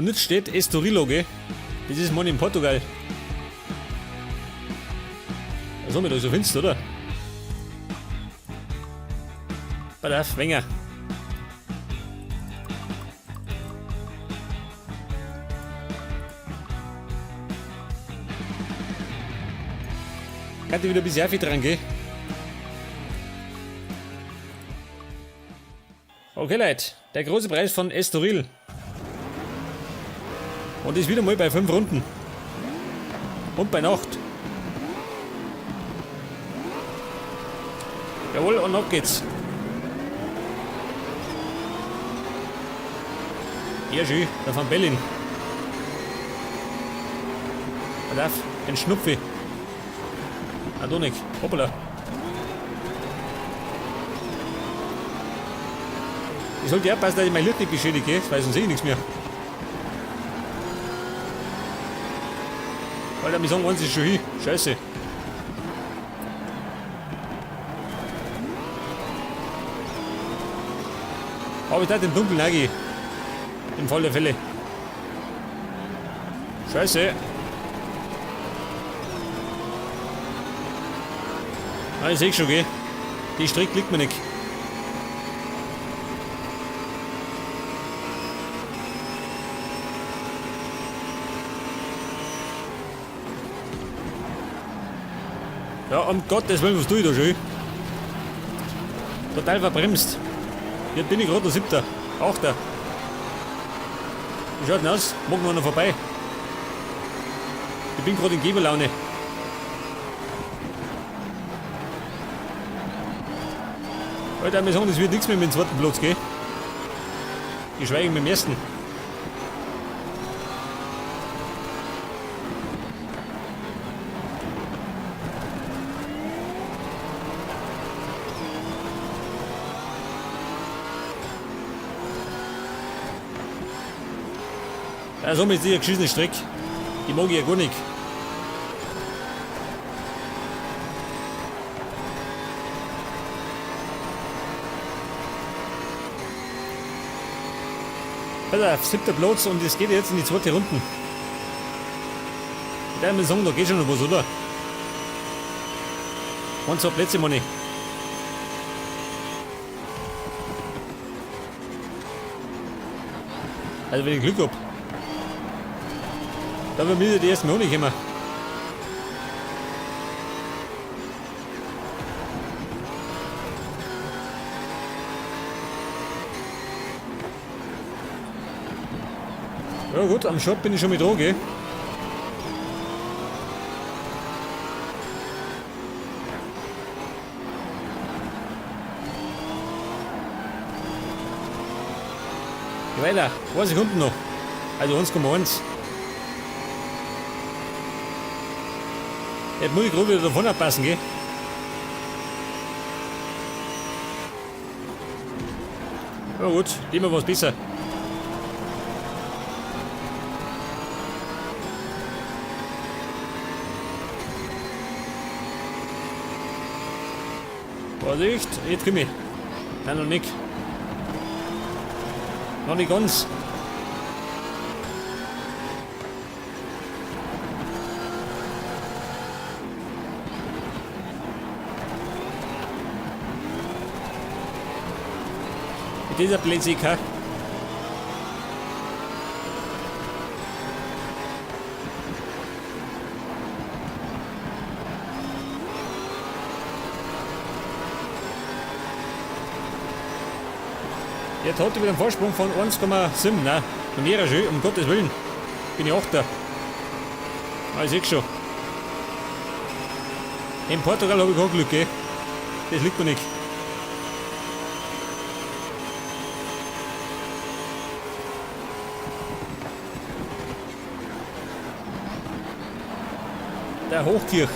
Und jetzt steht Estoril, gell? Das ist mal in Portugal. Was haben wir da so finster, oder? Pass auf, Wenger. Kann ich wieder ein bisschen viel dran gehen? Okay, Leute, der große Preis von Estoril. Und ist wieder mal bei 5 Runden. Und bei Nacht. Jawohl, und ab geht's. Ja, schön, der Van Bellin. Pass auf, den Schnupfi. Ah, doch nicht. Hoppala. Ich sollte aufpassen, dass ich mein Licht nicht beschädige, weil sonst sehe ich nichts mehr. Alter, wir sagen, eins ist schon hin. Scheiße. Aber ich darf im Dunkeln auch gehen. Im Fall der Fälle. Scheiße. Ah, ich seh schon, gell? Die Strecke liegt mir nicht. Ja, um Gottes Willen, was tue ich da schon? Total verbremst. Jetzt bin ich gerade der Siebter. Achter. Wie schaut denn aus? Morgen wir noch vorbei. Ich bin gerade in Geberlaune. Alter, wir sagen, das wird nichts mehr mit dem zweiten Platz, gell? Ich schweige mit dem ersten. Ja, so mit dieser geschissenen Strecke. Die mag ich ja gar nicht. Alter, 7. Platz und es geht jetzt in die zweite Runde. Ich darf mir sagen, da geht schon noch was, oder? 1, 2 Plätze, meine ich. Also wenn ich Glück hab. Da wird mir die ersten noch nicht kommen. Ja gut, am Shop bin ich schon mit dran, gell? Geh weiter, 2 Sekunden noch. Also 1,1. Jetzt muss ich gerade wieder davon abpassen, gell? Ja gut, immer was besser. Vorsicht, jetzt komm ich. Nein, noch nicht. Noch nicht ganz. Mit dieser Blödsinn. Jetzt hat er wieder einen Vorsprung von 1,7. Nein, noch mehr schön, um Gottes Willen. Bin ich Achter. Ah, ich seh schon. In Portugal habe ich kein Glück, gell? Das liegt mir nicht. Der Hochkirch.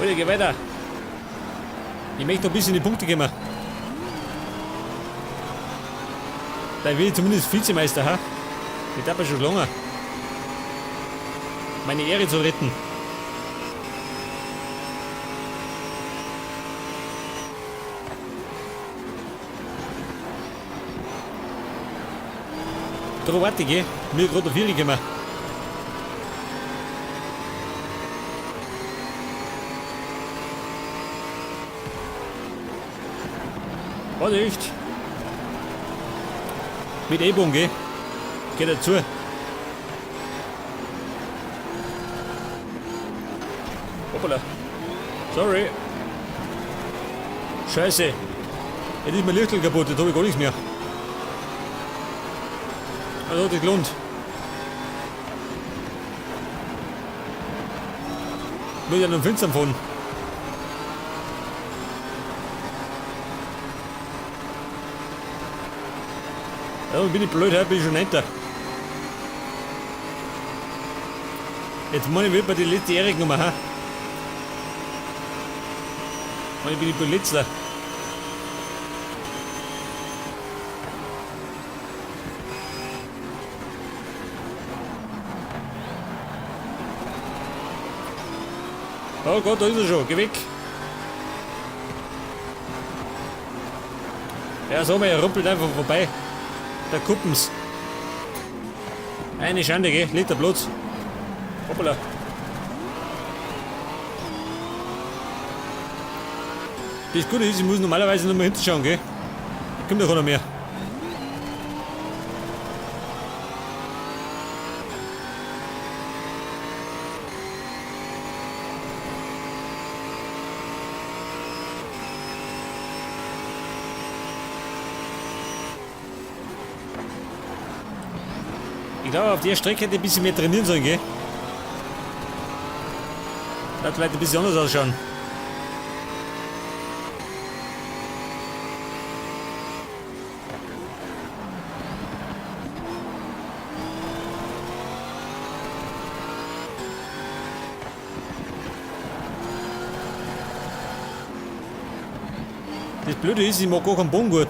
Leute, geh weiter. Ich möchte noch ein bisschen in die Punkte gehen. Da will ich zumindest Vizemeister, ha? Ich darf ja schon lange. Meine Ehre zu retten. Da warte ich, gell? Mir gerade der Vieri gekommen. Vorsicht! Mit E-Bogen, gell? Geht dazu. Hoppala. Sorry. Scheiße. Jetzt ist mein Lichtel kaputt, jetzt hab ich gar nichts mehr. Also hat sich gelohnt. Muss ja noch Finstern fahren. Ja, bin ich blöd, heute bin ich schon netter. Jetzt meine ich, wird mir die letzte Ehre genommen, ha? Meine bin ich blöd letzter. Oh Gott, da ist er schon. Geh weg. Ja, sag mal, er rumpelt einfach vorbei. Der Kuppens. Eine Schande, gell? Liter Platz. Hoppala. Das Gute ist, ich muss normalerweise noch mal hinterschauen, gell? Da kommt doch keiner mehr. Ich glaube, auf der Strecke hätte ich ein bisschen mehr trainieren sollen, gell? Das vielleicht ein bisschen anders ausschauen. Das Blöde ist, ich mag gar keinen Bogen gut.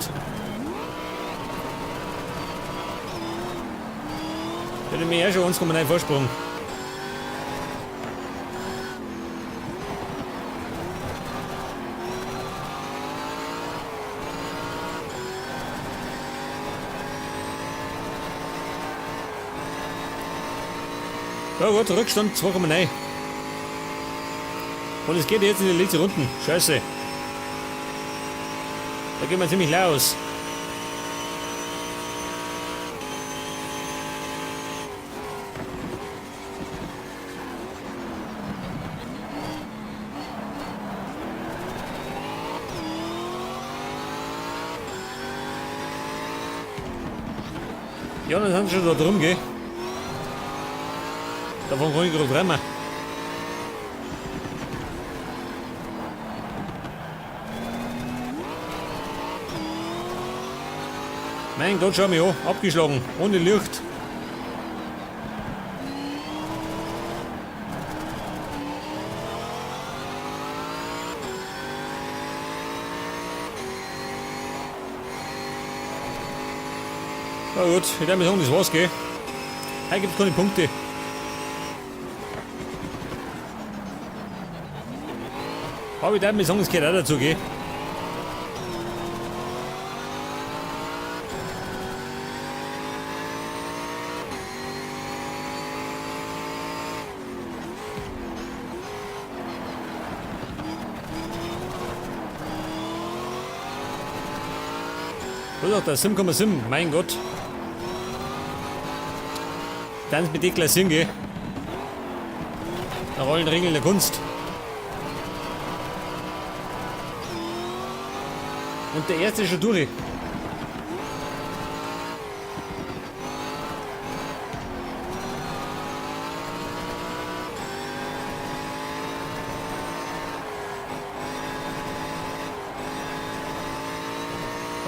Der hat mir eh schon 1,9 Vorsprung. Ja gut, Rückstand 2,9. Und es geht jetzt in die letzte Runden. Scheiße. Da geht man ziemlich leer aus. Ja, dann sind sie schon da drum, gell? Davon kann ich gerade träumen. Mein Gott, schau mich an, abgeschlagen, ohne Licht. Na gut, ich werde mir sagen, das war's, gell? Heute gibt's keine Punkte. Aber ich darf mir sagen, es gehört auch dazu, gell? Was ist auch das? 7,7, mein Gott. Dann mit deklassieren, gell? Da rollen Regeln der Kunst. Und der erste ist schon durch.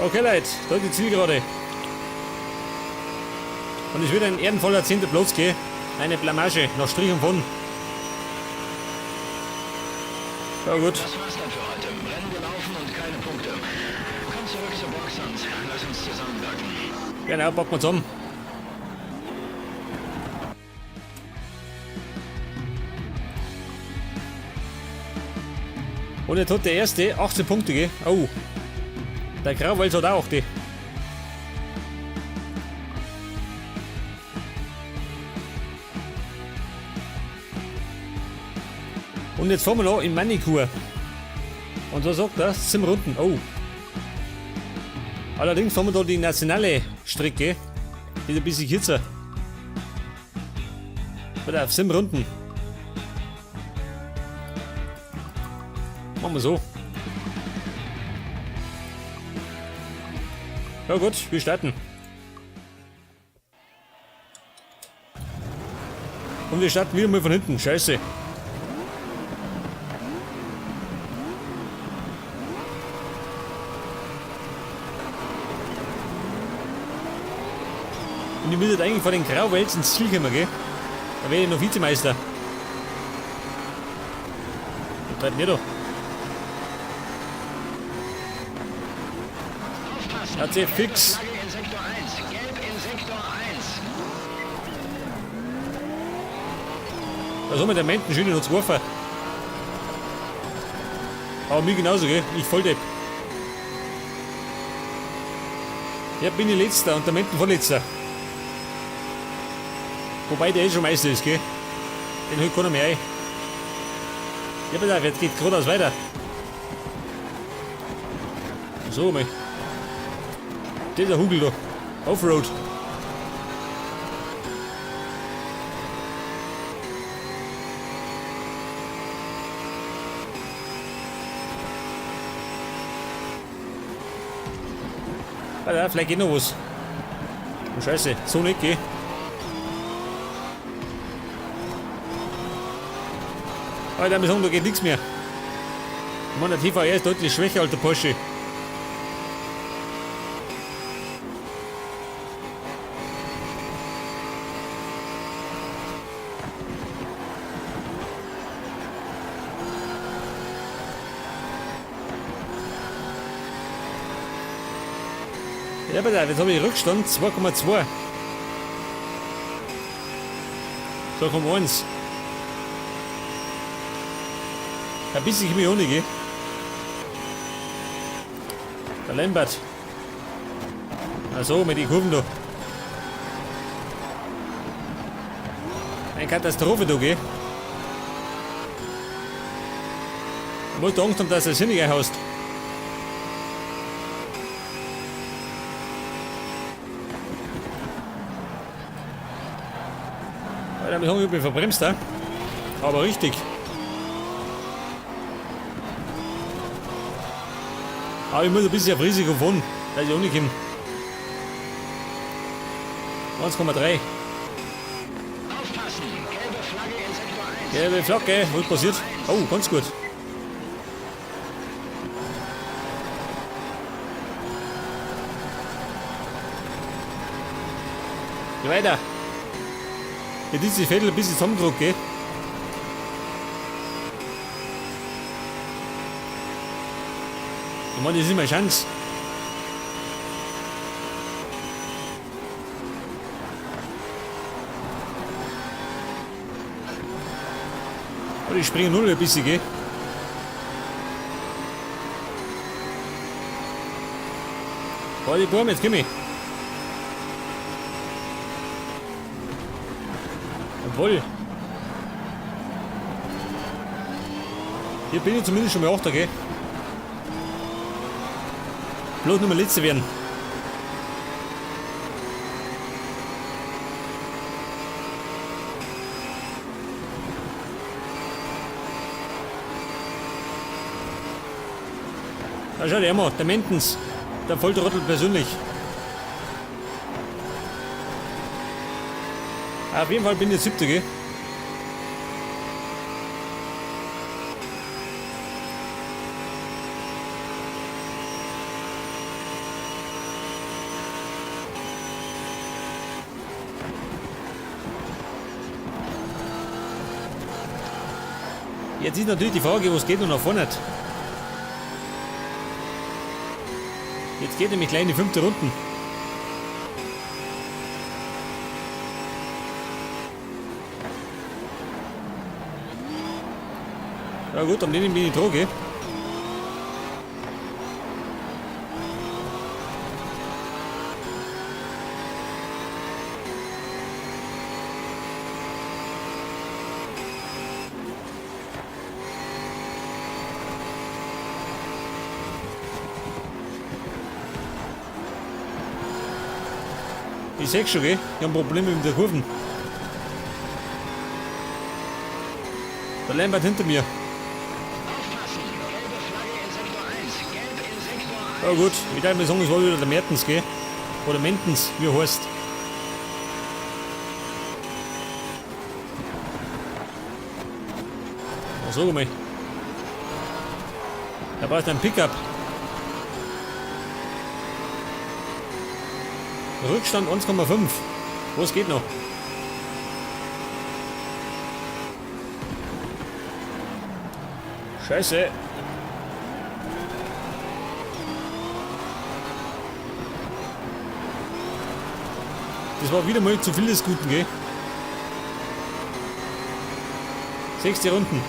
Okay, Leute, da ist die Zielgerade. Und es wird ein ehrenvoller 10. Platz gehen. Eine Blamage, nach Strich und Faden. Ja gut. Das war's dann für heute. Rennen gelaufen und keine Punkte. Komm zurück zur Box und lass uns zusammenwirken. Genau, packen wir zusammen. Und jetzt hat der erste 18 Punkte, gell? Oh. Der Grauwels hat auch 8. Und jetzt fahren wir noch in Magny-Cours. Und da sagt er, 7 Runden. Oh. Allerdings fahren wir da die nationale Strecke. Die ist ein bisschen kürzer. Pass auf, 7 Runden. Machen wir so. Ja gut, wir starten. Und wir starten wieder mal von hinten. Scheiße. Und ich müsste eigentlich vor den Grauwels ins Ziel kommen, gell? Da wäre ich noch Vizemeister. Was treibt mir da? Aufpassen. Hat sie fix. Flagge in Sektor 1. Gelb in Sektor 1. Da soll man der Menten schön noch geworfen. Aber mir genauso, gell? Ich Volldepp. Ja, bin ich letzter und der Menten vorletzter. Wobei der eh schon Meister ist, gell? Den holt keiner mehr ein. Ja, pass auf, jetzt geht geradeaus weiter. So, mei. Das ist ein Hugel da. Offroad. Alter, vielleicht geht noch was. Oh, Scheiße, so nicht, gell? Alter, wir sagen, da geht nichts mehr. Ich meine, der TVR ist deutlich schwächer als der Porsche. Ja, pass auf, jetzt habe ich Rückstand 2,2. 2,1. Ein bisschen mich auch nicht, gell? Der Lambert. Ach so, mit den Kurven da. Eine Katastrophe da, gell? Du musst Angst haben, dass du das nicht einhaust. Alter, wir haben ich bin verbremst, da. Aber richtig. Aber ich muss ein bisschen auf Risiko fahren, dass ich auch nicht komme. 1,3. Aufpassen. Gelbe Flagge in Sektor 1. Gelbe Flagge, was passiert? Oh, ganz gut. Geh weiter. Jetzt ist die Fädel ein bisschen zusammengedrückt, gell? Ich meine, das ist meine Chance. Aber ich springe null ein bisschen, gell? Boah, die Bäume, jetzt komm ich. Jawohl. Hier bin ich zumindest schon mal Achter, gell? Bloß nur mal Letzter werden. Da schaut er mal, der Mentens. Der Volltrottel persönlich. Auf jeden Fall bin ich 7., gell? Jetzt ist natürlich die Frage, was geht noch nach vorne? Jetzt geht nämlich gleich in die 5. Runde. Ja gut, an denen bin ich dran, gell? Ich seh schon, gell? Ich hab Probleme mit der Kurven. Der Lambert hinter mir. Aufpassen! Gelbe Flagge in Sektor 1. Gelb in Sektor 1. Ja gut, ich darf mal sagen, es war wieder der Mertens, gell? Oder Mentens, wie er heißt. Na, sag mal. Da braucht einen Pickup. Rückstand 1,5. Was geht noch? Scheiße. Das war wieder mal zu viel des Guten, gell? 6 Runden.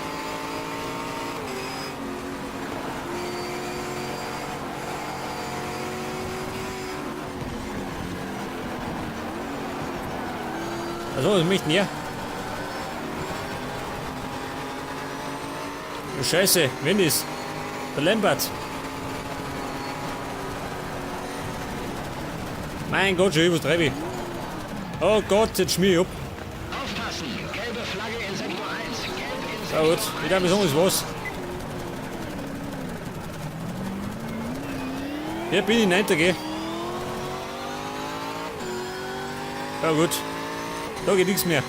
Also, was möchte denn er? Oh, Scheiße, wenn ist? Der Lambert. Mein Gott, schon, was treibe ich? Oh Gott, jetzt schmier ich ab. Aufpassen! Gelbe Flagge in Sektor 1. Gelb in Ja Sektor gut, ich darf mir sagen, es war's. Hier bin ich 9. Gell? Ja gut. Da geht nichts mehr.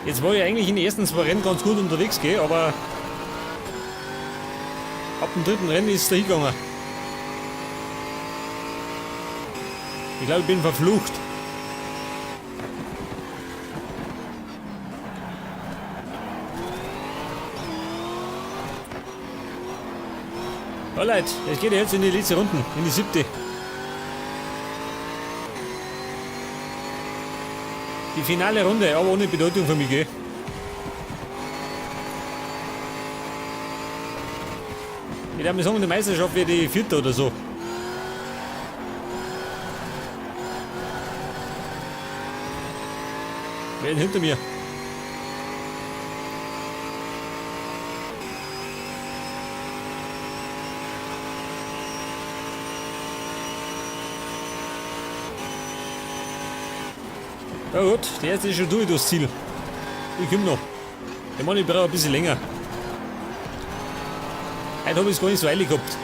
Jetzt war ich eigentlich in den ersten 2 Rennen ganz gut unterwegs, gell, aber ab dem dritten Rennen ist es da hingegangen. Ich glaube, ich bin verflucht. Oh Leute, es geht jetzt in die letzte Runde, in die 7. Die finale Runde, aber ohne Bedeutung für mich, gell? Ich darf mir sagen, die Meisterschaft wird die 4. oder so. Wer ist hinter mir? Ja gut, der erste ist schon durch, das Ziel. Ich komm noch. Ich meine, ich brauche ein bisschen länger. Heute hab ich's gar nicht so eilig gehabt.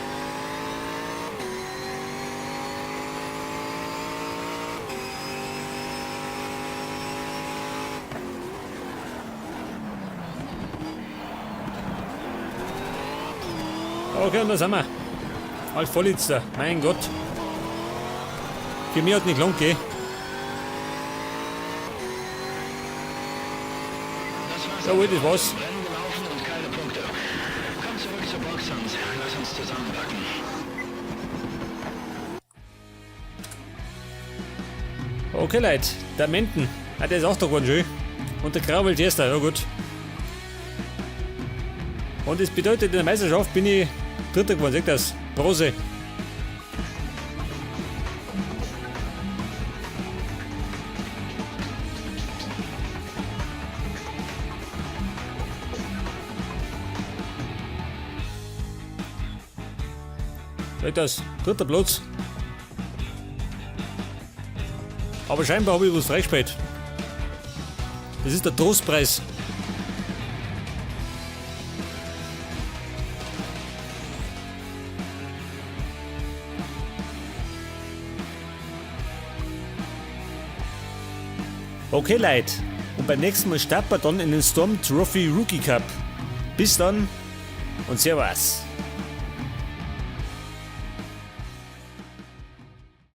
Okay, und da sind wir. Als Vorletzter, mein Gott. Für mich hat nicht gelangt, gell? Jawohl, das war's. Rennen gelaufen und keine Punkte. Komm zurück zur Box und lass uns zusammenpacken. Okay, Leute, der Menten. Ah, der ist auch da geworden, schön. Und der Graubel ist erster, ja gut. Und das bedeutet, in der Meisterschaft bin ich Dritter geworden, seht das? Bronze. Seht das? Dritter Platz. Aber scheinbar habe ich was freigespielt. Das ist der Trostpreis. Okay, Leute. Und beim nächsten Mal starten wir dann in den Storm Trophy Rookie Cup. Bis dann und Servus.